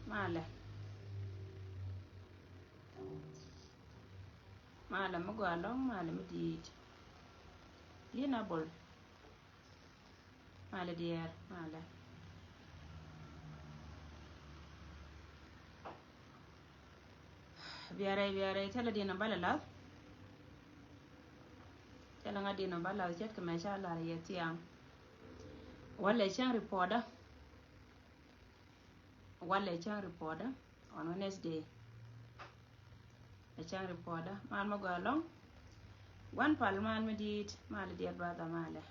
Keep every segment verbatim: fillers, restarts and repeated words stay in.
Malɛ. Malɛ mi gɔaa ɛlɔ̱ŋ, malɛ mi di̱i̱t. Linabol. Malɛ diɛɛr, malɛ. Biarɛ, biarɛ, thilɛ di̱n ɔ balɛ lath. Thilɛ ŋa di̱n ɔ balɛ lath ce̱tkɛ mɛ ca lar yɛ thiaŋ. Walɛ cäŋ ripɔtdä. Walɛ cäŋ ripɔtdä on Wednesday. Ɛ cäŋ ripɔtdä, mal mi gɔaa ɛlɔ̱ŋ. Gua̱n pal, mal mi di̱i̱t, malɛ diɛɛr brother, malɛ.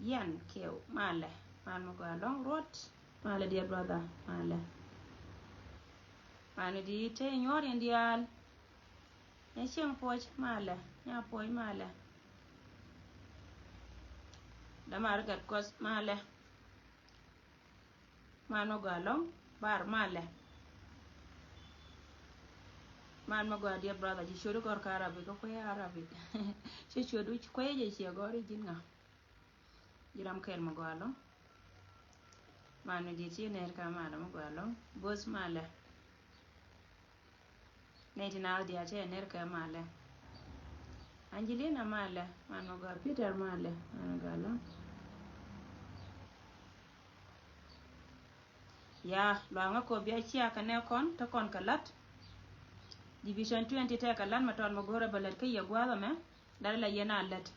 Yian kiɛw, malɛ, mal mi gɔaa ɛlɔ̱ŋ. Ruɔt, malɛ diɛɛr brother, malɛ. Mal mi di̱i̱t, te nyuɔr in diaal. Nya cieŋ puɔc, malɛ, nya puɔc, malɛ. Dämar gat kuɔth, malɛ. Man mi gɔaa ɛlɔ̱ŋ, bar, malɛ. Man mi gɔaa diɛɛr brother, ji̱ ciötdu gɔ̱r kä Arabic, kä kuec Arabic. Ciɛ ciötdu kuec jɛ ciɛ gɔ̱r i̱ ji̱n ŋa. Ji̱ ram kɛl mi gɔaa ɛlɔ̱ŋ. Man mi di̱i̱t ci ner kä malɛ mi gɔaa ɛlɔ̱ŋ. Bo̱th, malɛ. Nɛy ti naath diaal cɛ ner kɛ malɛ. Angelina malɛ, man mi gɔaa. Peter malɛ, man mi gɔaa ɛlɔ̱ŋ. Ya, luaŋä kɔ bia cia kɛ nɛ kɔn, te kɔn kɛ la̱t. Division twenty tekɛ la̱t mɛ tɔt mɛ go̱rɛ bɛ lät kä yɛ gua̱a̱th ɛmɛ. Lat la yɛn a lät.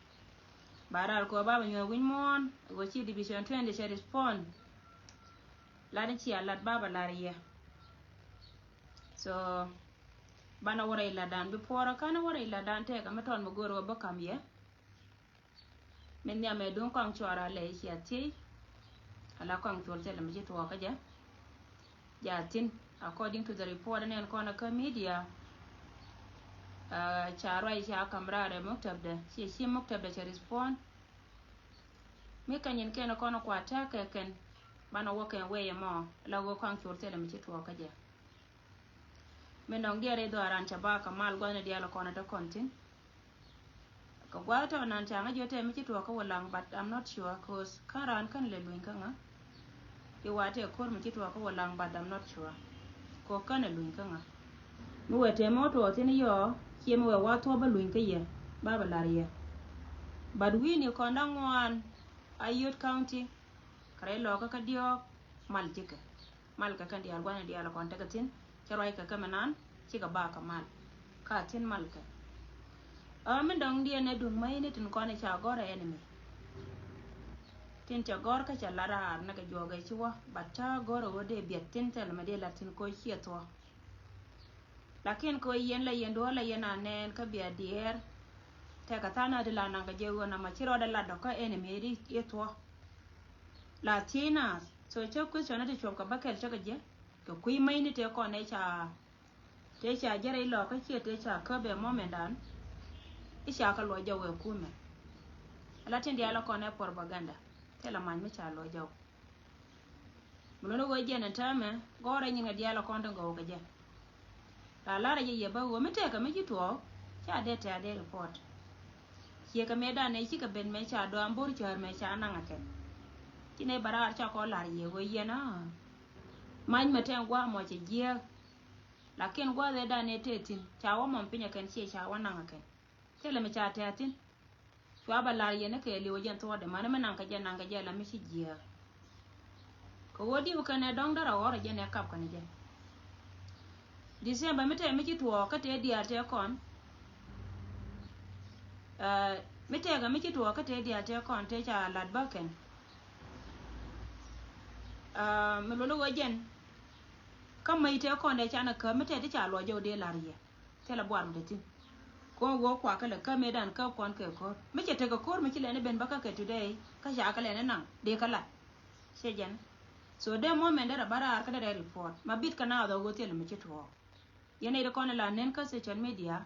Ba raar kɔ ba bɛ nyuɔ̱th wi̱ny muɔ̱ɔ̱n, ɣöö ci division twenty cɛ respond. Lat ni cia lat ba bɛ lar yɛ. So, banɛ wä rɛy latdan bi puɔrä, kanɛ wä rɛy latdan tɛɛkä mi tɔn mi go̱o̱r wä bä ka̱m yɛ. Min nhiam ɛ duŋ kɔaŋ cuarɛ a lɛ i̱ cia thiey. Ala kɔaŋ cuɔl thilɛ mi ci tuɔɔkä jɛ. Ja thi̱n, according to the report nɛn kɔn kä media. Ca ruac ca ka̱m raar ɛ muktabdɛ, ci ci muktabdɛ cɛ respond. Mi kɛ nyin kɛn kɔn kua tɛk kɛ kɛn, banɛ wä kɛn wee ɛmɔ, la wä kɔaŋ cuɔl thilɛ mi ci tuɔɔkä jɛ. Min dɔ̱ŋ diɛɛr i̱ dhɔaaran ca ba kɛ mal gua̱thni diaal kɔn ɛ te kɔn thi̱n. Kɛ gua̱th tɔ̱ nan ca ŋäc yɛ tɛ mi ci tuɔɔkä wä laŋ, but I'm not sure, 'cause kä raan kän lɛ luny kä ŋa. I̱ wa tɛ ko̱r mi ci tuɔɔkä wä laŋ, but I'm not sure. Kɛ kän lɛ luny kä ŋa. Mi wɛ tɛ mi wä tuɔɔk thi̱n yɔ, ciɛ mi wɛ wa thuɔ̱k bä luny kä yɛ, ba bɛ lar yɛ. But wi̱i̱ni kɔn da̱ŋ ŋuan, Ayod County, kɛ rɛy lɔkä kä diɔ̱ɔ̱k, mal ji̱kɛ. Malkɛ kɛn diaal gua̱thni diaal kɔn tekɛ thi̱n, cä ruackɛ kɛ mɛ nan, cikɛ bakɛ mal. Ka thi̱n malkɛ. Ɛ, min dɔ̱ŋ diɛn ɛ duŋ mäcni tin kɔn ca gɔ̱r ɛ enemy. Tin cɛ gɔ̱r kä cɛ lat raar ni kɛ juɔk ɛ ci wä, but ca gɔ̱r ɛ wä dee biɛt thi̱n thil mɛ dee lat thi̱n koc ciɛ thuɔ̱k. Lakin kɛ ɣöö yɛn la yɛn duɔ̱ɔ̱r la yɛn a nɛɛn kä bia diɛɛr. Tɛkɛ tha̱a̱ŋ nath ti la naŋ kɛ jɛ ɣöö namɔ ci rɔɔdɛ lat dɔ̱k kä enemy i̱ thuɔ̱k. La thiec naath. So cä question ti cuɔp kɛ bäkɛl cä kɛ jɛ. Kɛ kui̱ mäcni tëë kɔn ëë ca, tëë ca jɛ rɛy lɔɔkä ciɛ tëë ca käp ɛ mɔmɛndan. I̱ ca kɛ luɔc jɔw ɛ kumɛ. Ala tin diaal ɛ kɔn ɛ propaganda. Thilɛ mac mi ca luɔc jɔw. Mi luni ɣöö jɛn ɛn täämɛ gɔ̱rɛ nyin kɛ diaal ɛ kɔn tin gɔw kɛ jɛ. La lar ɛ jɛ yɛ bä ɣöö mi tëëkɛ mi ci tuɔɔk ca dee tɛ̈ a dee report. Ciɛ kɛ mëëdan ɛ cikɛ ben mɛ ca dɔam bo̱r cäär mɛ ca naŋ ɛ kɛn. Ci nɛy bä raar ca kɔn lar yɛ ɣöö yɛn a mac mɛ tɛn gua̱a̱ mɔ cɛ jiääk. Lakin gua̱a̱th ëëdan ëë tëë thi̱n ca wä mɔm piny ɛ kɛn ciɛ ca wä naŋ ɛ kɛn. Thilɛ mi ca tɛ̈ thi̱n. Cua bɛ lar yɛn ni kɛ liw jɛn thuɔɔdɛ mani mi naŋ kɛ jɛ naŋ kɛ jɛ la mi ci jiääk. Kɛ ɣöö diw kɛn ɛ dɔ̱ŋ därɛ ɣɔr ɛ jɛn ɛ kap kɛn ɛ jɛ. December mi tɛɛ mi ci tuɔɔk kä tëë diaal tëë kɔn. Ɛ, mi tɛɛkɛ mi ci tuɔɔk kä tëë diaal tëë kɔn tëë ca lat bä kɛn. Ɛ, mi lol ɣöö jɛn kä mäc tëë kɔn dee canɛ käp mi tɛɛ ti ca luɔc jɛ wä dee lar yɛ. Thilɛ buar mi te thi̱n. Kɔn wä kuakä lɛ kä mëëdan kä kɔn kɛ ko̱r. Mi cɛ tekɛ ko̱r mi ci lɛni ben bä kä kɛ today. Kä ca kä lɛni naŋ. Dee kä lat. Ciɛ jɛn. So dee moment derɛ bä raar kä derɛ report. Ma bit kä naath ɔ wä thilɛ mi ci tuɔɔk. Yɛn nɛy ti kɔn la nen kä social media.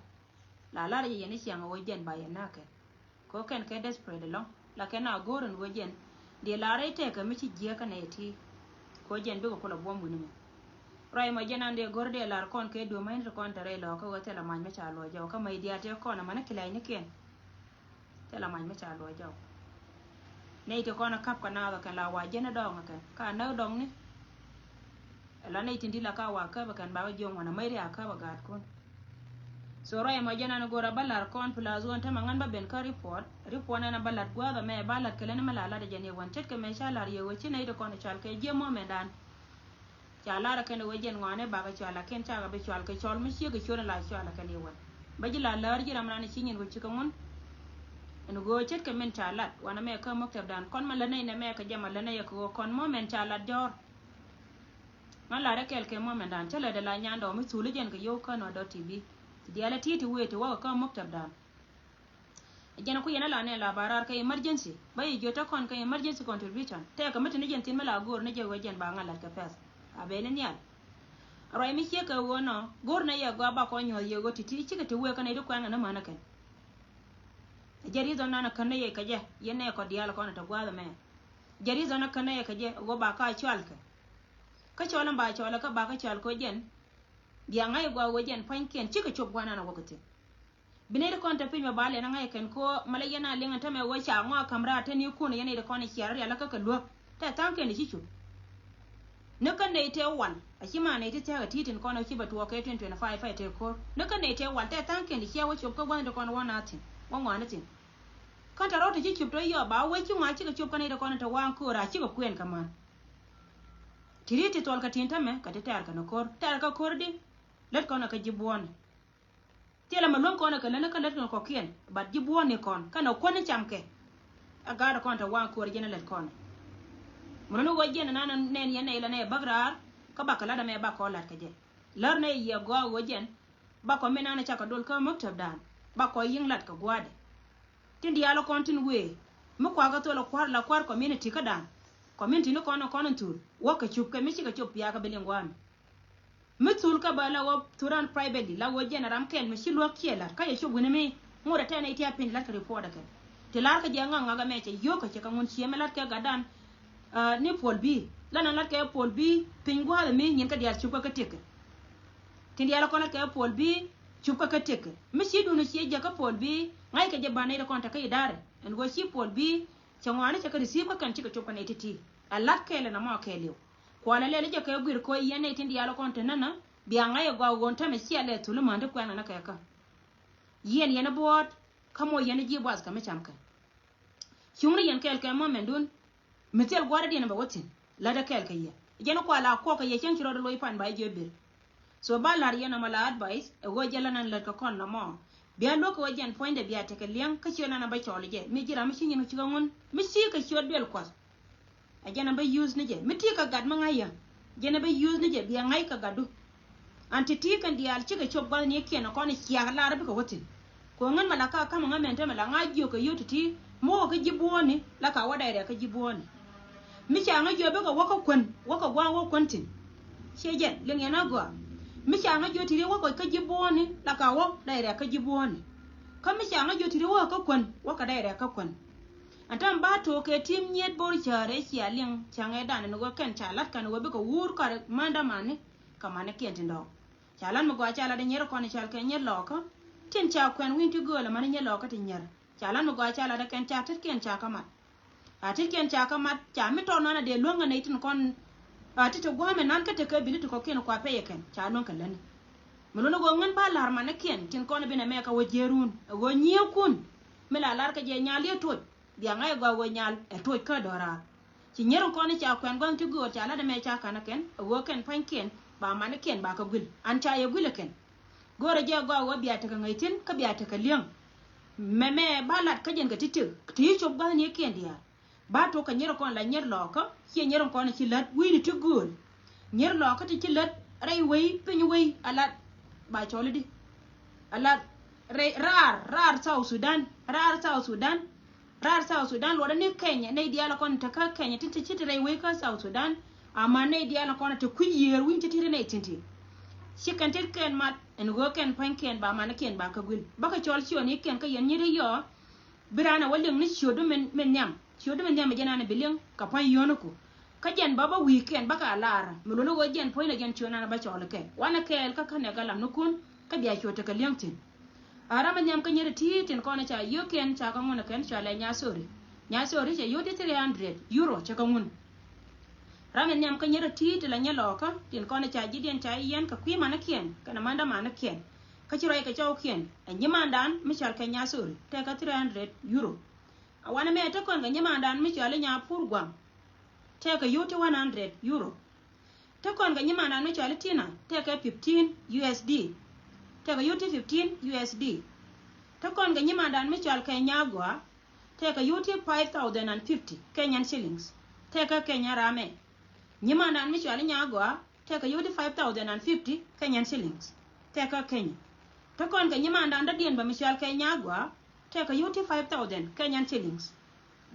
La lar yɛ yɛn i̱ ciaŋ ɛ wä jɛn ba yɛn na̱a̱ kɛn. Kɛ ɣöö kɛn kɛ desperate ɛlɔ̱ŋ. La kɛn a go̱o̱r ɛn ɣöö jɛn. Dee lar rɛy tɛkɛ mi ci jiääk kä nɛy ti. Kɛ ɣöö jɛn bikɛ kulɛ buɔ̱m wi̱ni mi. Ruac mɔ jɛn an dee go̱r dee lar kɔn kɛ duɔ̱ɔ̱p mäcni ti kɔn te rɛy lɔɔkä ɣöö thilɛ mac mi ca luɔc jɔw kä mäc diaal tëë kɔn amäni kilɛcnikiɛn. Thilɛ mac mi ca luɔc jɔw. Nɛy ti kɔn a kap kɛ naath ɔ kɛn la wa jɛn ɛ dɔɔŋ ɛ kɛn. Ka näk dɔŋni. La nɛy tin di̱t la ka wa käp ɛ kɛn bakɛ jiök ŋuan a mäc ri a käp ɛ gaatkun. So ruac ɛmɔ jɛn an go̱o̱r a bä la̱r kɔn plus ɣän tämɛ ŋän bä ben kä report. Report ɛn a bä la̱t gua̱a̱th ɛmɛ bä la̱t kɛ lɛn mi la la̱t ɛ jɛn i̱ wän ce̱tkɛ mɛ ca la̱r yɛ ɣöö ci nɛy ti kɔn cual kɛ jiɛ mɔmɛndan. Ca la̱r ɛ kɛn ɛ ɣöö jɛn ŋɔaani bakɛ cual lakin cakɛ bi cual kɛ cɔl mi ciek kɛ ciöt in la cual ɛ kɛn i̱ wän. Bä ji̱ la läär ji̱ ram ran ci nyin wä ci kä ŋun. Ɛn ɣöö ce̱tkɛ min ca lat wanɛ mɛ kä mäktɛpdan kɔn ma lät nɛy nɛ mɛ kɛ jɛ ma lät nɛy ɛ kɛ ɣöö kɔn mɔmɛn ca lat jɔ̱ɔ̱r. Ŋa lar ɛ kɛl kɛ mɔmɛndan cä lɛ dee la nyandɔɔ mi thul i̱ jɛn kɛ yio̱w kä nɔ dɔt ti bi ti diaal ɛ ti ti wee ti wäk kä muktabdan. Ɛ jɛn ku yɛn ɛ la nɛ la ba raar kɛ emergency bä yi jiöt tä kɔn kɛ emergency contribution tɛɛkɛ mi ti ni jɛn thin mi la go̱o̱r ni jɛ wee jɛn ba ŋa lat kɛ pɛth. A ben ni nhial. Ruac mi ciek kɛ ɣöö nɔ go̱o̱r nɛ yɛ gɔaa ba kɔn nyuɔ̱th yɛ ɣöö ti ti cikɛ ti wee kä nɛy ti kuɛn kɛ ni män ɛ kɛn. Ɛ jɛ ri dhɔn nan ɛ kän nɛ yɛ kɛ jɛ yɛn nɛ kɔ diaal kɔn ɛ te gua̱a̱th ɛmɛ. Jɛ ri dhɔn ɛ kän nɛ yɛ kɛ jɛ ɣöö ba ka cual kɛ. Kä cɔl in ba cɔl kä ba kä cɔl kɛ jɛn. Bia ŋa̱c gua wee jɛn pua̱nykiɛn cikɛ cop gua̱n an a wä kä thi̱n. Bi nɛy ti kɔn te piny bɛ ba lɛn a ŋa̱c kɛn ko mɛ la yɛn a liŋ in tämɛ wee ca ŋɔak ka̱m raar te ni kun yɛn nɛy ti kɔn in ciɛr rial kä kɛ luäk. Tɛ tha̱a̱ŋkiɛn ti ci cop. Ni kä nɛy tɛ wal a ci ma nɛy ti thia̱k a ti̱i̱ tin kɔn a ci bɛ tuɔɔk kɛ twenty twenty-five fɛ tɛ ko̱r ni kä nɛy tɛ wal tɛ tha̱a̱ŋkiɛn ti ciɛ wä cop kä gua̱n ti kɔn wä na thi̱n wä ŋuan ni thi̱n. Kä tɛ rɔw ti ci cop tɔ yɔ ba wee ci ŋɔak cikɛ cop kä nɛy ti kɔn in te waŋ ko̱r a cikɛ kuɛn kɛ man. Ti ri ti thuɔl kɛ tin tämɛ kɛ ti tɛɛr kɛ ni ko̱r tɛɛr kɛ ko̱r di. Lät kɔn ɛ kä ji̱ buɔ̱ɔ̱ni. Thilɛ mɛ luäŋ kɔn ɛ kɛ lätni kä lätni kɔ̱kiɛn bat ji̱ buɔ̱ɔ̱ni kɔn kɛn ɛ kuäni camkɛ. Ɛ gaat kɔn te waŋ ko̱r jɛn ɛ lät kɔn. Mɛ luni wä jiɛn ɛnan nɛn yɛn nɛy lɛ nɛy bäk raar kä bakɛ lat ɛmɛ bakɔ lat kɛ jɛ. Lär nɛy yiɛ gɔaa wä jiɛn bakɔ min an ɛ cakɛ dol kä mäktäpdan bakɔ yi̱ŋ lat kɛ gua̱a̱dɛ. Tin diaal kɔn tin wee mi kuakä thol kua̱r la kua̱r community kädan. Community ni kɔn kɔn in thul wäkɛ cupkɛ mi cikɛ cop piakä bi liŋ gua̱a̱mi. Mi thul kä bä la wä thul ran privately la wä jɛn ram kɛn mi ci luäk ciɛ lat kä yɛ cop wi̱ni mi ŋot ɛ tɛn ɛ itiap piny lat kɛ report ɛ kɛn. Ti lar kä jɛ ŋak ŋak ɛmɛ cɛ yio̱k kɛ cɛ kɛ ŋun ciɛ mi lat kɛ gatdan. Ni puɔl bi la nan lat kɛ puɔl bi piny gua̱a̱th mi nyin kä diaal cupkä kä tiɛkɛ. Tin diaal kɔn lat kɛ puɔl bi cupkä kä tiɛkɛ mi ci duni ciɛ jɛ kä puɔl bi ŋa̱ckɛ jɛ ban nɛy ti kɔn te kä idarɛ ɛn ɣöö ci puɔl bi cɛ ŋɔaani cɛ kɛ receive kä kɛn cikɛ cop kä nɛy ti̱ti̱. A lat kɛɛl ɛn amɔ kɛɛliw. Kualɛ lɛl i̱ jɛ kɛ guir kɔ yɛn nɛy tin diaal kɔn te nänä bia ŋa̱c ɛ gɔaa ɣöö tämɛ ciɛ lɛ thul i̱ mäni kuɛn ɛn ɛ kɛ kä. Yɛn yɛn i̱ buɔɔt kä mɔ yɛn i̱ ji̱ buath kɛ mi camkɛ. Cuŋni yɛn kɛɛl kɛ mɔ mɛndun. Mi thil gua̱a̱r i̱ diɛn bɛ wä thi̱n lät ɛ kɛɛl kɛ yɛ jɛn i̱ kual a kuɔk kɛ yɛ cäŋ ci rɔɔd i̱ loc pan ba i̱ jiɛ bil. So ba la̱r yɛn ɛmɔ la advice ɛ ɣöö jɛ lä nan lät kɛ kɔn nɔmɔ. Bia luäk kɛ ɣöö jɛn puɔ̱nydɛ bia tekɛ liɛŋ kä ciöt nan a bä cɔɔl jɛ mi ji̱ ram mi ci nyin kä cikɛ ŋun mi ci kɛ ciöt duel kuɔth. Ɛ jɛn a bä use ni jɛ mi ti kɛ gat mi ŋa̱c yɛ. Jɛn a bä use ni jɛ bia ŋa̱c kɛ gatdu. An ti ti kɛn diaal cikɛ cop gua̱thnikiɛn ɛ kɔn i̱ ciak lar bikɛ wä thi̱n. Kɛ ɣöö ŋän mɛ la ka ka̱m ɛ ŋa̱ mɛn te mɛ la ŋa̱c jiök kɛ yio̱w ti ti mi wä kä ji̱ buɔ̱ɔ̱ni la ka wä dɛy rɛ̈k kä ji̱ buɔ̱ɔ̱ni. Mi ca ŋä jiɔ bikɛ wä kä kuän wä kɛ gua̱a̱ŋ wä kuän thi̱n. Ciɛ jɛn liŋ yɛn a gɔaa. Mi ca ŋä jiɔ ti ri wä kɛ kä ji̱ buɔ̱ɔ̱ni la ka wä dɛy rɛ̈k kä ji̱ buɔ̱ɔ̱ni. Kä mi ca ŋä jiɔ ti ri wä kɛ kä kuän wä kɛ dɛy rɛ̈k kä kuän. Ɛn täämɛ ba to̱o̱k kɛ ti̱i̱m nyiet bo̱r cäär ëë cia liŋ cäŋ ëëdan ɛn ɣöö kɛn ca la̱t kɛn ɣöö bikɛ wuur kar mändä mani kɛ manikiɛn tin dɔ̱ŋ. Ca la̱t mi gɔaa ca la̱t ɛ nyier kɔn i̱ cɔal kɛ nyier lɔɔkä. Tin ca kuɛn wi̱n ti gööl ɛmani nyier lɔɔkä ti nyier. Ca la̱t mi gɔaa ca la̱t ɛ kɛn ca tetkiɛn ca kä mat. A tetkiɛn ca kä mat ca mi tɔt nan a dee luäŋ ɛ nɛy tin kɔn. A ti ti gua̱a̱mɛ nan kä tekɛ bili ti kɔ̱kiɛn kua pɛyɛ kɛn ca luäŋ kɛ lätni. Mi luɔ̱n ɛ ɣöö ŋän ba la̱r manikiɛn tin kɔn ɛ bin ɛmɛ kɛ wä jiɛɛrun ɛ ɣöö nyiëëkun. Mi la la̱r kɛ jɛ nyal yɛ tuɔc. Bia ŋa̱c ɛ gɔaa ɣöö nyal ɛ tuɔc kä dɔ̱raar. Ci nyier in kɔn i̱ ca kuɛn gua̱n ti göör ca la̱t ɛmɛ ca ka̱n ɛ kɛn ɛ ɣöö kɛn pa̱nykiɛn ba manikiɛn ba kɛ guil an ca yɛ guil ɛ kɛn. Göörä jɛ ɛ gɔaa ɣöö bia tekɛ ŋäc thi̱n kä bia tekɛ li̱eŋ. Mɛmɛ ba la̱t kä jɛn kɛ ti̱ti̱ ti ci cop gua̱thnikiɛn diaal. Ba tok kɛ nyier in kɔn la nyier lɔɔkä ciɛ nyier in kɔn i̱ ci lät wi̱i̱ni ti göör. Nyier lɔɔkä ti ci lät rɛy wei piny wei a la̱t ba cɔl i̱di. A la̱t rɛy raar raar South Sudan raar South Sudan. Raar South Sudan luɔtdä ni Kenya nɛy diaal kɔn te kä Kenya tin te ci te rɛy wec kä South Sudan. Ama nɛy diaal kɔn te kui̱ yiëër wi̱ny ti ti te nɛy tin ti. Ci kɛn tet kɛn mat ɛn ɣöö kɛn pa̱nykiɛn ba manikiɛn ba kä guil bä kɛ cɔl ciötnikiɛn kä yɛn nyiet i̱ yɔɔ. Bi raan ɛ wä liŋ ni ciötdu min nhiam ciötdu min nhiam ɛ jɛn an bi liŋ kɛ pa̱ny yio̱o̱niku. Kä jɛn bä bä wi̱i̱kiɛn bä kɛ a laarä mi luɔ̱n i̱ ɣöö jɛn puɔ̱nydɛ jɛn ciöt nan bä cɔɔl kɛn wanɛ kɛɛl kä känɛ galamnikun. Kä bia ciöt tekɛ li̱eŋ thi̱n. A ram mi nhiam kä nyier ti̱i̱ tin kɔn ca yio̱o̱kiɛn ca kä ŋun ɛ kɛn cɔalɛ nya sori. Nya sori cɛ yio̱o̱ ti three hundred euro cɛ kä ŋun. Ram in nhiam kä nyɛrɛ ti̱i̱t ti la nyɛ lɔɔkä tin kɔn ca ji̱ diɛn ca yɛn kɛ kui̱ manikiɛn kɛnɛ mandä manikiɛn. Kä ci ruac kɛ cɔwkiɛn ɛ nyimandan mi cɔal kɛ nya Suri tekɛ three hundred euro. A wanɛ mɛ te kɔn kɛ nyimandan mi cɔal i̱ nya Pur Guaŋ tekɛ yut ti one hundred euro. Te kɔn kɛ nyimandan mi cɔal i̱ Tina tekɛ fifteen U S D. Tekɛ yut ti fifteen U S D. Te kɔn kɛ nyimandan mi cɔal kɛ nya Gɔaa tekɛ yut ti five thousand and fifty Kenyan shillings. Tekɛ Kenya ram ɛ. Nyimandan mi cɔal i̱ nya Gɔaa tekɛ yut ti five thousand and fifty Kenyan shillings. Tekɛ Kenya. Te kɔn kɛ nyimandan dɔ̱diɛn bä mi cɔal kɛ nya Gɔaa tekɛ yut ti five thousand Kenyan shillings.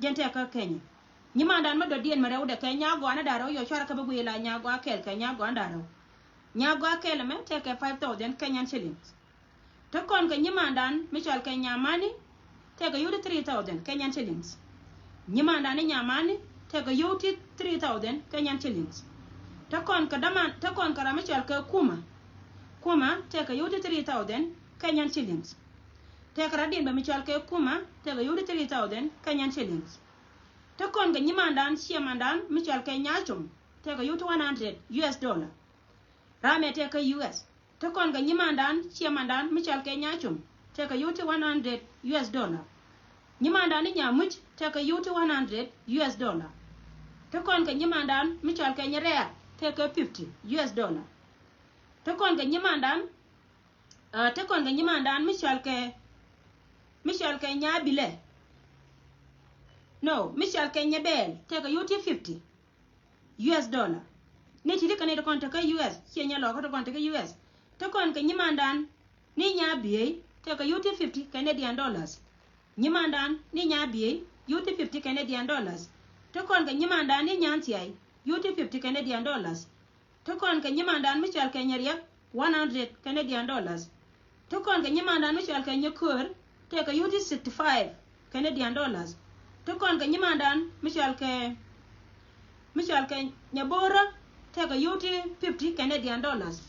Jɛn tekɛ Kenya. Nyimandan mi dɔ̱diɛn mi rɛwdɛ kɛ nya Gɔaa ni da̱ŋ rɛw, yɔ cuarɛ kä bi guiy la nya Gɔaa kɛl kɛ nya Gɔaa ni da̱ŋ rɛw. Nya Gɔaa kɛl ɛmɛ tekɛ five thousand Kenyan shillings. Te kɔn kɛ nyimandan mi cɔal kɛ nya Mani tekɛ yut ti three thousand Kenyan shillings. Nyimandan ni nya Mani tekɛ yut ti three thousand Kenyan shillings. Te kɔn kɛ daman, te kɔn kɛ ram mi cɔal kɛ Kuma. Kuma tekɛ yut ti three thousand Kenyan shillings. Tekɛ ram diɛn bä mi cɔal kɛ Kuma tekɛ yut ti three thousand Kenyan shillings. Te kɔn kɛ nyimandan ciɛ mandan mi cɔal kɛ nya Com tekɛ yut ti one hundred U S dollar. Ram ɛ tekɛ U S. Te kɔn kɛ nyimandan ciɛ mandan mi cɔal kɛ nya Com tekɛ yut ti one hundred U S dollar. Nyimandan ni nya Muc tekɛ yut ti one hundred U S dollar. Te kɔn kɛ nyimandan mi cɔal kɛ nya Rɛɛr tekɛ fifty U S dollar. Te kɔn kɛ nyimandan, uh, te kɔn kɛ nyimandan mi cɔal kɛ, mi cɔal kɛ nya Bilɛ. No, mi cɔal kɛ nya Bɛɛl tekɛ yut ti fifty U S dollar. Ni ti ti kɛ ni ti kɔn tekɛ U S, ciɛ nya lɔkä ti kɔn tekɛ U S. Te kɔn kɛ nyimandan ni nya Biey tekɛ yut ti fifty Canadian dollars. Nyimandan ni nya Biey yut ti fifty Canadian dollars. Te kɔn kɛ nyimandan ni nya Thiay yut ti fifty Canadian dollars. Te kɔn kɛ nyimandan mi cɔal kɛ nya Riɛk one hundred Canadian dollars. Te kɔn kɛ nyimandan mi cɔal kɛ nya Köör tekɛ yut ti sixty-five Canadian dollars. Te kɔn kɛ nyimandan mi cɔal kɛ, mi cɔal kɛ nya Bo̱o̱rä tekɛ yut ti fifty Canadian dollars.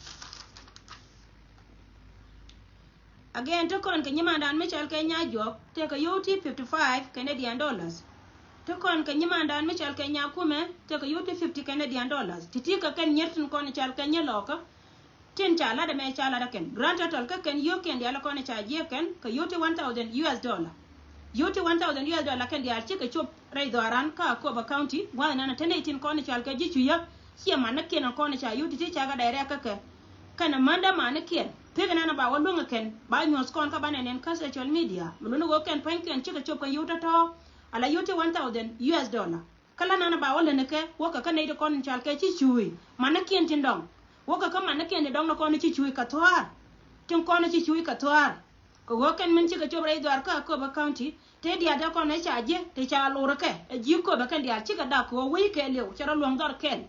Again, te kɔn kɛ nyimandan mi cɔal kɛ nya Juɔk tekɛ yut ti fifty-five Canadian dollars. Te kɔn kɛ nyimandan mi cɔal kɛ nya Kumɛ tekɛ yut ti fifty Canadian dollars. Ti ti kɛ kɛn nyier tin kɔn cɔal kɛ nya lɔkä. Tin ca lat ɛmɛ ca lat ɛ kɛn. Grand total kä kɛn yio̱o̱kiɛn diaal kɔn ca jiɛ kɛn kɛ yut ti one thousand U S dollar. Yut ti one thousand U S dollar kɛn diaal cikɛ cop rɛy dhɔaran kä Akobo County. Gua̱th ɛnɛn ɛ te nɛy tin kɔn cɔal kɛ ji̱ cucä. Ciɛ manikiɛn kɔn ca yut ti ti ca kɛ direct kä kɛ. Kɛn ɛ mandä manikiɛn. Pek ɛnɛn ɛ ba wä luäŋ ɛ kɛn. Ba nyuɔ̱th kɔn kä ba nɛn ɛn kä social media. Mi luni ɣöö kɛn pua̱nykiɛn cikɛ cop kɛ yut tɔ̱tɔ̱. Ala yut ti one thousand U S dollar. Kä la nan ba wä län kɛ wäkɛ kä nɛy ti kɔn in cɔal kɛ ci cuuc manikiɛn tin dɔŋ. Wäkɛ kä manikiɛn tin dɔŋ ni kɔn ci cuuc kɛ thua̱a̱r. Tin kɔn ci cuuc kɛ thua̱a̱r. Kɛ ɣöö kɛn min cikɛ cop rɛy dhɔaar kä Akobo County. Te diaal te kɔn ɛ ca jiɛ te ca lor kɛ ɛ ji̱ Akobo kɛn diaal cikɛ dak kɛ ɣöö wec kɛɛliw cɛ rɔ luäŋ dhɔr kɛl.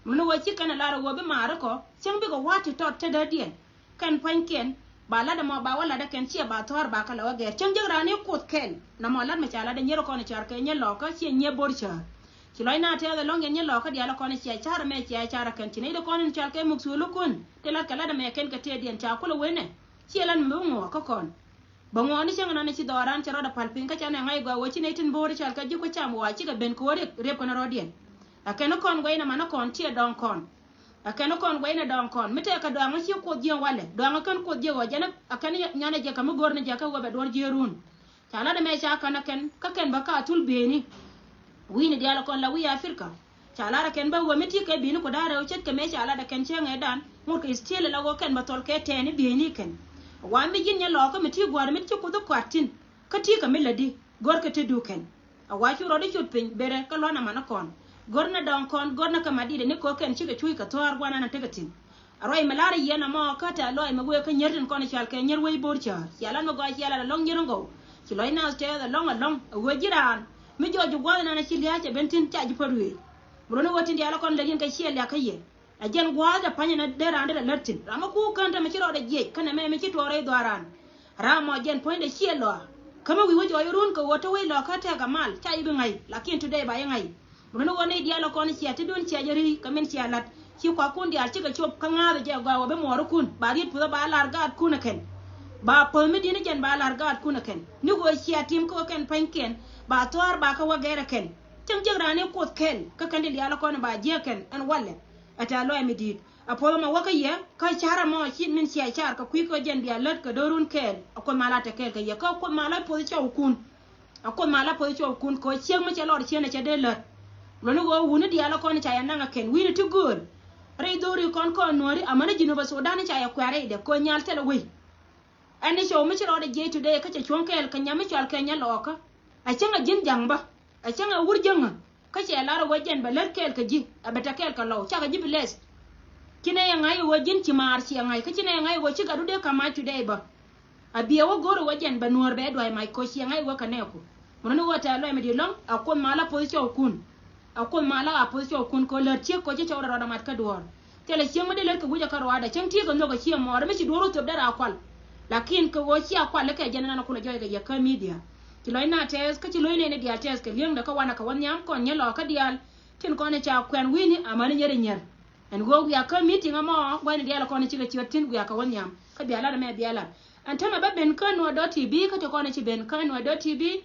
Muni ɣöö ci kɛn ɛ lar ɛ ɣöö bi maari kɔ cäŋ bikɛ wa̱a̱ ti tɔt tetdädiɛn. Kɛn pua̱nykiɛn ba lat ɛmɔ ba wä lat ɛ kɛn ciɛ ba thua̱a̱r ba kɛ lɛ wä gɛr. Cäŋ jek raan i̱ Kuoth kɛl namɔ lat mi ca lat ɛ nyier kɔn cɔal kɛ nyier lɔkä ciɛ nyier bo̱r cäär. Ci lɔc na tɛth ɛlɔ̱ŋ yɛn nyier lɔkä diaal ɛ kɔn ciɛ car ɛmɛ ciɛ car ɛ kɛn ci nɛy ti kɔn in cɔal kɛ muk thuöl ikun. Ti lat kɛ lat ɛmɛ kɛn kɛ tëëdiɛn ca kulɛ wen ɛ ciɛ lat mi bi ŋuɔɔk kä kɔn. Bä ŋuɔɔni cäŋ ɛnɔni ci dhɔran cɛ rɔɔdɛ pal piny kä ca nɛ ŋa̱c gɔaa wä ci nɛy tin bo̱o̱ri cɔal kɛ ji̱ ku cam wa cikɛ ben ko̱o̱ri rep kɛn rɔɔdiɛn. Ɛ kɛn kɔn guɛy nɛ man kɔn ciɛ dɔŋ kɔn. Ɛ kɛn kɔn guɛy nɛ dɔŋ kɔn mi tɛkɛ dɔaŋä ci Kuoth jiɛn walɛ dɔaŋä kɛn Kuoth jiɛ ɣɔɔ jɛn ɛ kɛn nyanɛ jɛ kɛ mi go̱r ni jɛ kä wä bɛ duɔr jiɛ run. Ca lat ɛmɛ ca kän ɛ kɛn kä kɛn bä ka thul beni. Wi̱i̱ni diaal ɛ kɔn la wi̱i̱ Africa. Ca lar ɛ kɛn bä ɣöö mi ti kɛ bi̱i̱ni ku da̱a̱ rɛw ce̱tkɛ mëë ca lat ɛ kɛn cäŋ ɛ dan ŋot kɛ still ɛ la ɣöö kɛn bä thɔl kɛ tɛɛni bi̱i̱ni kɛn. Wa mi ji̱n nyɛ lɔɔkä mi ti gua̱a̱r mi ci Kuoth ɛ kuat thi̱n. Kä ti kɛ mi lätdi go̱rkɛ ti du kɛn. A wa cu rɔɔdi cut piny berɛ kä luɔ̱n aman ɛ kɔn. Go̱r nɛ dɔ̱ŋ kɔn go̱r nɛ kɛ mat di̱t ɛ ni ko̱ kɛn cikɛ cuuc kɛ thua̱a̱r gua̱n an ɛ tekɛ thi̱n. A ruac mi lar i̱ yɛn ɛmɔ kä tɛ̈th lɔɔc mi wëë kä nyier tin kɔn i̱ cɔal kɛ nyier wec bo̱r cäär. Cia lat mi gɔaa cia lat ɛlɔ̱ŋ nyier in gɔw. Ci lɔc naath tɛɛth ɛlɔ̱ŋ ɛlɔ̱ŋ ɛ ɣöö ji̱ raan mi jɔɔc ji̱ gua̱a̱th ɛnan aci lia̱a̱c ɛ ben thi̱n ca ji̱ päl wëë. Mi luɔ̱n i̱ ɣöö tin diaal ɛ kɔn lät in kɛ ciɛ liak kä yɛ. Ɛ jɛn gua̱a̱th ɛ pa̱ny ɛn ɛ dee raan derɛ lät thi̱n. Ram mi kuuk kän te mi ci rɔɔdɛ jiɛc kɛn ɛmɛ mi ci tuɔɔk rɛy dhuaaran. Ram mɔ jɛn puɔ̱nydɛ ciɛ lɔaa. Kä mi wi̱i̱ wä jɔɔc run kɛ ɣöö te wec lɔɔkä tɛk kɛ mal ca ji̱ bi ŋa̱c. Lakin today ba ji̱ ŋa̱c. Muni ɣöö nɛy diaal ɛ kɔn ciɛ ti duun ciɛ jɛ ri̱i̱ kɛ min ciɛ la̱t. Ci kuakun diaal cikɛ cop kä ŋa̱a̱th ɛ jɛ gɔaa ɣöö bi muɔɔrikun ba riet puthä ba lar gaatkun ɛ kɛn. Ba päth mi di̱t ni jɛn ba lar gaatkun ɛ kɛn ni ɣöö ciɛ tim kä ɣöö kɛn pa̱nykiɛn ba thua̱a̱r ba kä wä gɛr ɛ kɛn. Cäŋ jiäk raan i̱ Kuoth kɛl kä kɛn ti diaal kɔn ba jiäk kɛn ɛn walɛ. Ɛ tɛ̈th lɔaac mi di̱i̱t. A puɔth ɛmɔ wä kä yɛ kä car ɛmɔ ci min cia car kɛ kui̱ kɛ jɛn bia lät kɛ do̱run kɛɛl. A Kuoth mal a te kɛɛl kɛ yɛ kä Kuoth mal a puɔth cɔwkun. A Kuoth mal a puɔth cɔwkun kɛ ɣöö ciek mi cɛ lɔr cieen ɛ cɛ dee lät. Lɔni ɣöö wuni diaal kɔn ca yɛ naŋ ɛ kɛn wi̱i̱ni ti gööl. Rɛy dho̱ri kɔn kɔn nuɔ̱ɔ̱ri amäni Jinub Sudan ca yɛ kuɛ̈r rɛydɛ kɛ ɣöö nyal thilɛ wei. Ɛn ni cɔw mi ci rɔɔdɛ jiɛc today kä cɛ cuɔ̱ŋ kɛɛl kɛ nyam mi cɔal kɛ nyɛ lɔɔkä. A cäŋ a ji̱n ja̱ŋ bä. A cäŋ a wur jäŋä. Kä cɛ lar a wä jɛn bɛ lät kɛɛl kɛ ji̱ a bɛ tɛ kɛɛl kɛ lɔw cakɛ ji̱ bi lɛth. Ci nɛ yɛ ŋa̱c a wä ji̱n ci maar ci ɛ ŋa̱c kä ci nɛ yɛ ŋa̱c a wä ci gatdu dee ka̱m mac today bä. A biɛ wä go̱r a wä jɛn bɛ nuɔ̱ɔ̱r bɛ dua̱c mac koc ci ɛ ŋa̱c a wä kɛ nɛɛku. Mën ni wä tɛ̈th lɔaac mi di̱i̱t lɔ̱ŋ a Kuoth mal a puɔth cɔwkun. A Kuoth mal a puɔth cɔwkun kɛ ɣöö lät ciek koc ci cɔwdɛ rɔɔdɛ mat kä duɔ̱ɔ̱r. Thilɛ cieŋ mi dee lät kɛ wi̱c ɛ kä ruaadɛ cäŋ tiee kɛ nhök ɛ ciɛ mɔɔr mi ci duɔ̱ɔ̱r wä thöp dee raa kual. Lakin kɛ ɣöö cia kual kɛ jɛn ɛn an kulɛ jɔɔc kɛ yɛ kä media. Ci lɔc na tɛɛth kä ci lo̱c nɛɛni diaal tɛɛth kɛ li̱eŋdɛ kä wanɛ kɛ wä nhiam kɔn nyɛ lɔɔkä diaal. Tin kɔn ca kuɛn wi̱i̱ni amäni nyɛr inyɛr. Ɛn ɣöö wiak kä meeting ɛmɔ gua̱cni diaal kɔn cikɛ ciöt thi̱n wiak kɛ wä nhiam kä bia lat ɛmɛ bia lat. Ɛn täämɛ bä ben kä Nuer dot T V kä ti kɔn ci ben kä Nuer dot T V.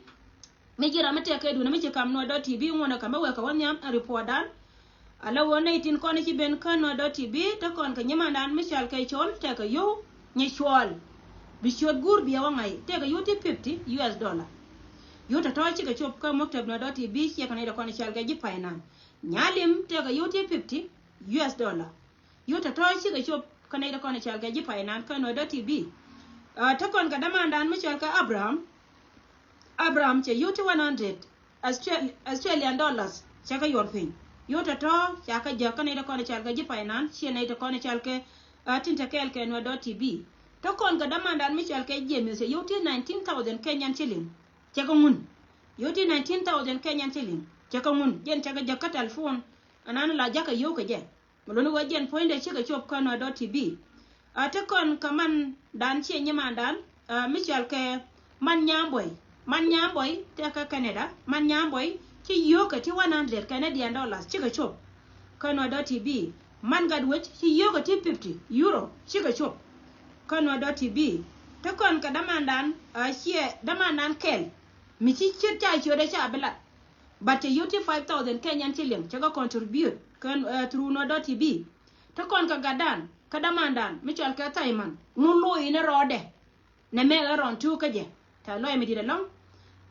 Mi ji̱ ram mi tɛk kɛ duundɛ mi ci kam Nuer dot T V ŋuɔ̱nɛ ka̱m mi wek kɛ wä nhiam ɛn report dan. Ala ɣöö nɛy tin kɔn ci ben kä Nuer dot T V te kɔn kɛ nyimandan mi cɔal kɛ Col tɛkɛ yio̱w nyi cuɔl. Bi ciöt guur biɛ wä ŋa̱c tɛkɛ yio̱w ti fifty U S dollar. Yio̱w tɔ̱tɔ̱ cikɛ cop kä muktab Nuer dot T V ciɛ kɛ nɛy ti kɔn cɔal kɛ ji̱ finance. Nyalim tɛkɛ yio̱w ti fifty U S dollar. Yio̱w tɔ̱tɔ̱ cikɛ cop kä nɛy ti kɔn cɔal kɛ ji̱ finance kä Nuer dot T V. Te kɔn kɛ dämandan mi cɔal kɛ Abraham. Abraham cɛ yio̱w ti one hundred Australian dollars cɛ kɛ yuɔr piny. Yio̱w tɔ̱tɔ̱ ca kɛ jäk kä nɛy ti kɔn cɔal kɛ ji̱ finance ciɛ nɛy ti kɔn cɔal kɛ tin te kɛɛl kɛ Nuer dot T V. Te kɔn kɛ dämandan mi cɔal kɛ James cɛ yio̱w ti nineteen thousand Kenyan shilling. Cɛ kɛ ŋun. Yio̱w ti nineteen thousand Kenyan shilling cɛ kɛ ŋun jɛn cɛ kɛ jäk kä telephone. Anan la jakä yio̱w kɛ jɛ. Mi luni wä jɛn puɔ̱nydɛ cikɛ cop kä Nuer dot T V. A te kɔn kɛ mandan ciɛ nyimandan mi cɔal kɛ Man Nyambɔy. Man Nyambɔy tɛkɛ Canada. Man Nyambɔy ci yio̱wkɛ ti one hundred Canadian dollars cikɛ cop kä Nuer dot T V. Man Gatwec ci yio̱wkɛ ti fifty euro cikɛ cop kä Nuer dot T V. Te kɔn kɛ dämandan a ciɛ dämandan kɛl mi ci ciet ca ciötdɛ ca bi lat. But cɛ yio̱w ti five thousand Kenyan shilling cɛ kɛ contribute kɛ through Nuer dot T V. Te kɔn kɛ gatdan kä dämandan mi cɔal kɛ Thaiman ŋun lo̱c in rɔɔdɛ. Nɛ mɛ ɣä rɔn tuuk kä jɛ tɛ̈th lɔaac mi di̱i̱t ɛlɔ̱ŋ.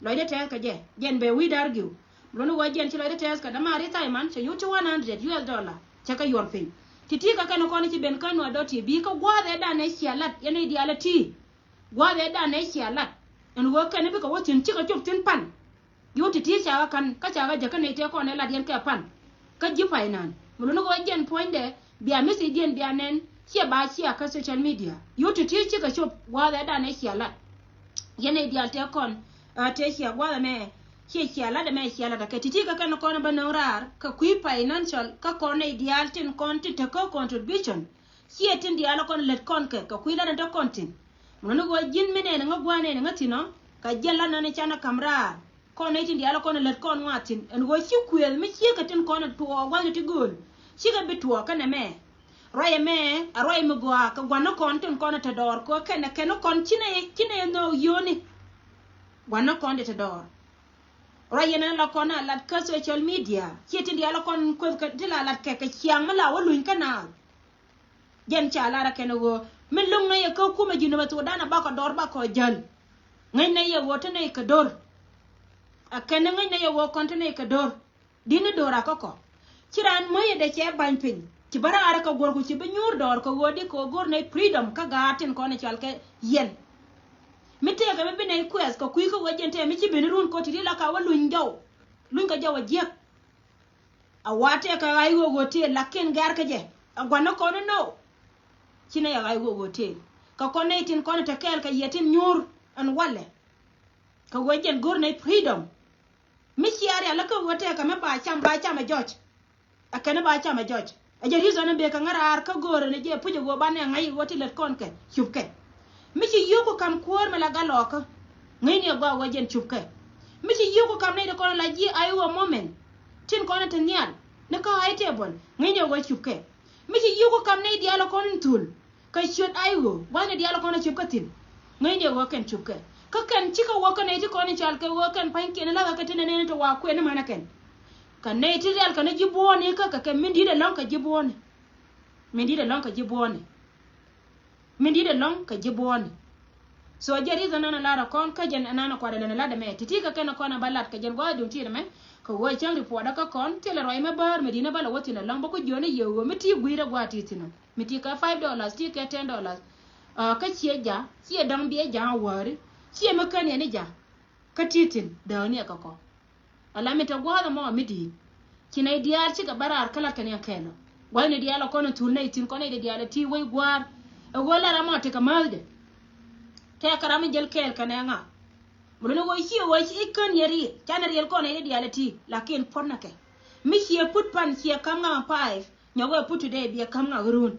Lɔcdɛ tɛɛth kɛ jɛ jɛn bɛ wi̱i̱ da̱r giw. Luni wä jɛn ci lɔcdɛ tɛɛth kɛ dämari Thaiman cɛ yio̱w ti one hundred U S dollar cɛ kɛ yuɔr piny. Ti̱ti̱ kɛ kɛn kɔn ci ben kä Nuer dot T V kä gua̱a̱th ɛ dan ɛ cia lat yɛn i̱ diaal ɛ ti̱. Gua̱a̱th ɛ dan ɛ cia lat ɛn ɣöö kɛn bikɛ wä thi̱n cikɛ cop thi̱n pan. Yio̱w ti̱ti̱ ca ɣä ka̱n kä ca ɣä jäkä nɛy tëë kɔn ɛ lat yɛn kɛ pan. Kä ji̱ finance mi luni kɛ wä jɛn puɔ̱nydɛ bia message diɛn bia nɛn ciɛ ba cia kä social media. Yio̱w ti̱ti̱ cikɛ cop gua̱a̱th ɛ dan ɛ cia lat. Yɛn nɛy diaal tëë kɔn tëë cia gua̱a̱th ɛmɛ ciɛ cia lat ɛmɛ cia lat ɛ kɛ ti̱ti̱ kɛ kɛn kɔn bä nöŋ raar kɛ kui̱ financial kä kɔn nɛy diaal tin kɔn tin te kä contribution. Ciɛ tin diaal kɔn lät kɔn kɛ kɛ kui̱ lat ɛn te kɔn thi̱n. Mi luni kɛ wä ji̱n mi nɛn ŋä gua̱a̱n nɛn ŋä thi̱n ɔ kɛ jiɛn lat nɔni canɛ ka̱m raar. Kɔn nɛy tin diaal kɔn lät kɔn ŋɔak thi̱n ɛn ɣöö ci kuëëth mi ciekɛ tin kɔn tuɔɔk gua̱thni ti gööl. Cikɛ bi tuɔɔk kɛnɛ mɛ. Ruac ɛmɛ a ruac mi gɔaa kɛ gua̱n ni kɔn tin kɔn te dɔɔr kɛ kɛnɛ kɛn ni kɔn ci nɛy ci nɛy nhöök yio̱o̱ni. Gua̱n ni kɔn ti te dɔɔr. Ruac yɛn ɛn la kɔn a lat kä social media ciɛ tin diaal kɔn kueth kɛ ti la lat kɛ kɛ ciaŋ mi la wä luny kä naath. Jɛn ca lar ɛ kɛn ɛ ɣöö mi lo̱ŋ nɛy ɛ kä kumɛ ji̱ nöbɛ thokdan ɛ bakɔ dɔr bakɔ jäl. Ŋäc nɛy ɛ ɣöö te nɛy kɛ do̱r. Ɛ kɛn ɛ ŋäc nɛy ɛ ɣöö kɔn te nɛy kɛ do̱r. Di̱t ni do̱r akä kɔ ci raan mäc ɛ dee cɛ ba̱ny piny ci bä raar ɛ kɛ guɔ̱r ku ci bi nyuur dɔɔr kɛ ɣöö di kɛ ɣöö go̱r nɛy freedom kä gaat tin kɔn ɛ cɔal kɛ yɛn. Mi tëëkɛ mi bi nɛy kuɛth kɛ kui̱ kä ɣöö jɛn tëë mi ci ben run kɔ ti ri la ka wä luny jɔw. Luny kɛ jɔw ɛ jiäk. A wa tëëkɛ ɣa̱c ɣöö ɣöö tëë lakin gɛ̈r kä jɛ a gua̱n ni kɔn ni no. Ci nɛy a ɣa̱c ɣöö ɣöö tëë kɛ kɔn nɛy tin kɔn te kɛɛl kɛ yɛ tin nyuur ɛn walɛ. Kɛ ɣöö jɛn go̱r nɛy freedom. Mi cia rial lä kä ɣöö tëëkɛ mi ba cam ba cam ɛ jɔc. Ɛ kɛn ba cam ɛ jɔc ɛ jɛ reason in bëë kɛ ŋäraar kä go̱o̱rä ni jɛ puc ɛ ɣöö banɛ ŋa̱c ɣöö ti lät kɔn kɛ cup kɛ. Mi ci yio̱w ku ka̱m kuäär mi la gat lɔɔkä. Ŋäcni ɛ gɔaa ɣöö jɛn cup kɛ. Mi ci yio̱w ku ka̱m nɛy ti kɔn la ji̱ ay ɣöö moment tin kɔn ɛ te nhial ni kä ay table. Ŋäcni ɛ ɣöö cup kɛ. Mi ci yio̱w ku ka̱m nɛy diaal ɛ kɔn in thul. Kä ciöt ay ɣöö gua̱thni diaal kɔn a cop kä thi̱n. Ŋäcni ɛ ɣöö kɛn cop kɛ kä kɛn cikɛ wä kä nɛy ti kɔn in cɔal kɛ ɣöö kɛn pa̱nykiɛn in la̱thä kɛ ti nɛn in ti wa kuɛn in mänä kɛn. Kɛ nɛy ti rial kɛn ji̱ buɔ̱ɔ̱ni kä kɛ kɛ min di̱t ɛlɔ̱ŋ kɛ ji̱ buɔ̱ɔ̱ni. Min di̱t ɛlɔ̱ŋ kɛ ji̱ buɔ̱ɔ̱ni. Min di̱t ɛlɔ̱ŋ kɛ ji̱ buɔ̱ɔ̱ni. So jɛ ri̱th ɛnan ɛ lar ɛ kɔn kä jɛn ɛnan ɛ kuat ɛ lɛn ɛ lat ɛmɛ ti̱ti̱ kɛ kɛn ɛ kɔn ɛ ba lat kɛ jɛn gua̱a̱th duŋ ti̱i̱t ɛmɛ. Kɛ ɣöö cäŋ ripuɔt ɛ kä kɔn thilɛ ruac mɛ bäär mi di̱t ɛ ba lɛ wä thi̱n ɛlɔ̱ŋ bä ku jiɔni yɛ ɣöö mi ti gui̱i̱r ɛ gua̱a̱th ti̱i̱t thi̱n ɔ. Mi ti kɛ five dollars ti kɛ ten dollars. Kä ciɛ ja̱ ciɛ dɔ̱ŋ biɛ ja̱ wäri ciɛ mi kän yɛn i̱ ja̱. Kä ti thi̱n dääni ɛ kɛ kɔ. Ala mi te gua̱a̱th ɛmɔ mi di̱i̱t. Ci nɛy diaal cikɛ bä raar kä lat kɛ ni ɛ kɛɛl ɔ. Gua̱thni diaal ɛ kɔn in thul nɛy thi̱n kɔn nɛy diaal ɛ ti wec gua̱a̱r. Ɛ ɣöö lat ɛmɔ tekɛ määthdɛ. Tɛkɛ ram mi jäl kɛɛl kɛ nɛ ŋa. Mi luni ɣöö ciɛ ɣöö ci i̱ kän yɛ riɛl canɛ riɛl kɔn nɛy diaal ɛ ti lakin puɔ̱t nɛ kɛ. Mi ciɛ put pan ciɛ ka̱m ŋa five nyɔk wee put today biɛ ka̱m ŋa ɣä run.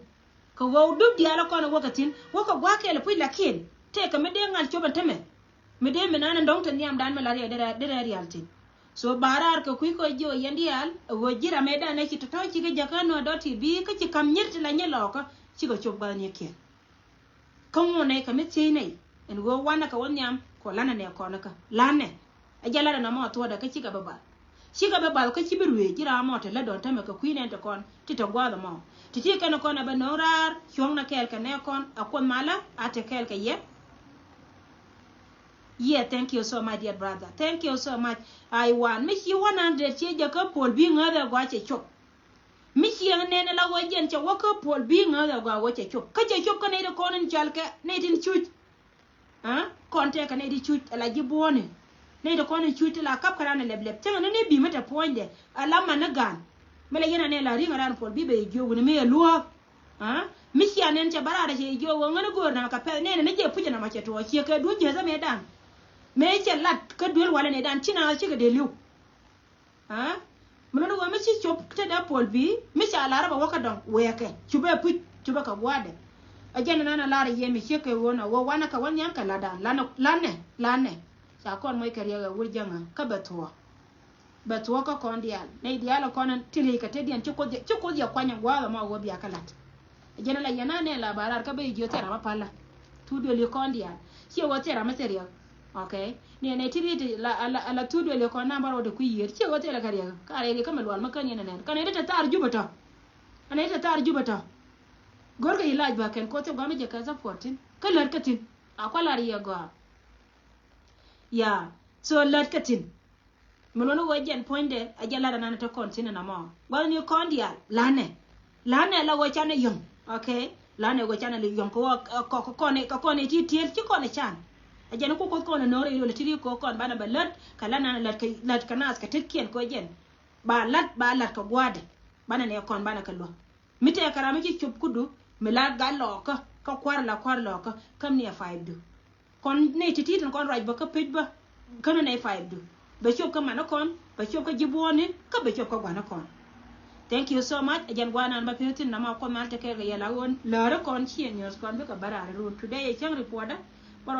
Kɛ ɣöö dup diaal ɛ kɔn ɛ wäkɛ thi̱n wäkɛ gua̱a̱k kɛɛl ɛ puc lakin tëëkɛ mi dee ŋa̱l cop ɛn tämɛ. Mi dee mi naan ɛn dɔ̱ŋ te nhiamdan mi la riɛk derɛ rial thi̱n. So ba raar kɛ kui̱ kɔ jiök yɛn diaal ɛ ɣöö ji̱ ram ëëdan ɛ ci tɔ̱tɔ̱ cikɛ jäkä nöö dɔ̱t ti bi̱i̱ kä ci ka̱m nyier ti la nyier lɔɔkä cikɛ cop gua̱a̱th ni kiɛn. Kä ŋuɔ̱n nɛy kɛ mi thiec nɛy ɛn ɣöö wanɛ kɛ wä nhiam kɔ lanɛ nɛ kɔn kä lanɛ. Ɛ jɛ lat ɛn ɛmɔ thuɔ̱ɔ̱dɛ kä cikɛ bä bath. Cikɛ bä bath kä ci bi ruëëc ji̱ ram mɔ te lät dɔ̱ŋ tämɛ kɛ kui̱ nɛn te kɔn ti te gua̱a̱th ɛmɔ. Ti ti kɛn kɔn ɛ bä no̱o̱ŋ raar cuɔ̱ŋnɛ kɛɛl kɛ nɛ kɔn ɛ kuoth malä a te kɛɛl kɛ yɛ. Yeah, thank you so much dear brother, thank you so much. Ai wan mi ci one hundred ci jɛ kä puɔl bi ŋäth ɛ gɔaa cɛ cop. Mi ciɛ nɛn ɛ la wä jɛn cɛ wä kä puɔl bi ŋäth ɛ gɔaa wä cɛ cop kä cɛ cop kä nɛy ti kɔn in cal kɛ nɛy tin cuc. Aa kɔn tɛkɛ nɛy ti cuc ala ji̱ buɔ̱ɔ̱ni. Nɛy ti kɔn in cuc ti la kap kä ran a lɛp lɛp cäŋɛ ni ni bi̱i̱ mi te puɔ̱nydɛ ala man ni gan. Mi la yɛn a nɛ la ri̱ŋ a ran puɔl bi bɛ yɛ jiök wi̱ni mi yɛ luɔ̱ɔ̱k. Aa mi cia nɛn cɛ bä raadɛ cɛ yɛ jiök wä ŋäni go̱o̱r namɛ kɛ pɛth nɛn ni jɛ puc namɛ cɛ tuɔɔk ciɛ kɛ duel ji̱ ɛ thämɛ dan. Mëë cɛ lat kä duel walɛ nɛ dan ci na cikɛ dee li̱w. Aa mi luni wee mi ci cop te dee puɔl bi mi ca lar bɛ wä kä dɔŋ wɛɛkɛ cupɛ puc cupɛ kɛ gua̱dɛ. A jɛn nan a lar yɛ mi ciek kɛ wun a wä wanɛ kɛ wä nhiam kɛ latdan lanɛ lanɛ lanɛ. Ca kɔn moc kɛ riɛk ɛ wur jäŋä kä bɛ thuɔɔk. Bɛ thuɔɔk kä kɔn diaal nɛy diaal ɛ kɔn ti riec kɛ te diɛn ci kuoth yɛ kuany ɛ gua̱a̱th ɛmɔ wä bia kä lat. Jɛn la yɛn a nɛ la ba lar kä ben jiö thil ram a pal la. Thuk duël yi kɔn diaal ciɛ wä thil ram a thil riɛk. Ok. Ni ɛn ɛ ti riet la la la thuk duël yi kɔn nam ba rɔ de kui̱ yiër ciɛ wä thil ɛ kɛ riɛk ka rɛy riɛk kä mi lual ma kän yɛn ɛ nɛn kɛn ɛ ti te thar jupɛ tɔ. Ɛn ɛ ti te thar jupɛ tɔ. Gör kɛ yi lac ba kɛn koth thil gɔam mi jɛ kɛ support thin kä lät kä thin. A kual a riɛk gɔaa. Ya. So lät kä thin. Mi luɔni ɣöö jɛn puɔ̱nydɛ a jɛ lat anan te kɔn thi̱n ɛn amɔ gua̱thni kɔn diaal lanɛ. Lanɛ la ɣöö canɛ yɔ̱ŋ. Ok. Lanɛ ɣöö canɛ li yɔ̱ŋ kɛ ɣöö kɛ kɔn kɛ kɔn ɛ ti tiel ci kɔn ɛ can. A jɛn ku kuoth kɔn ɛ no̱r ɛ yol ɛ ti ri kɔ kɔn banɛ bɛ lät kɛ la nan lät kɛ lät kɛ naath kɛ tetkiɛn kɛ jɛn. Ba lat ba lat kɛ gua̱a̱dɛ banɛ nɛ kɔn banɛ kɛ luäk. Mi tɛkɛ ram mi ci cop kudu mi la gat lɔɔkä kä kua̱r la kua̱r lɔɔkä käm ni ɛ five du. Kɔn nɛy ti̱ti̱ tin kɔn ruac bä kä pec bä. Känä nɛy five du bɛ cop kä man kɔn bɛ cop kä ji̱ buɔ̱ɔ̱ni kä bɛ cop kä gua̱n kɔn. Thank you so much. Ɛ jɛn gua̱a̱r nan bä pi̱w thi̱n namɔ kuɔth mal tekɛ kɛ yɛl a ɣöö läärä kɔn ci ɛ nyuɔ̱th kɔn bikɛ bä raar run today ɛ cäŋ ripuɔtdä.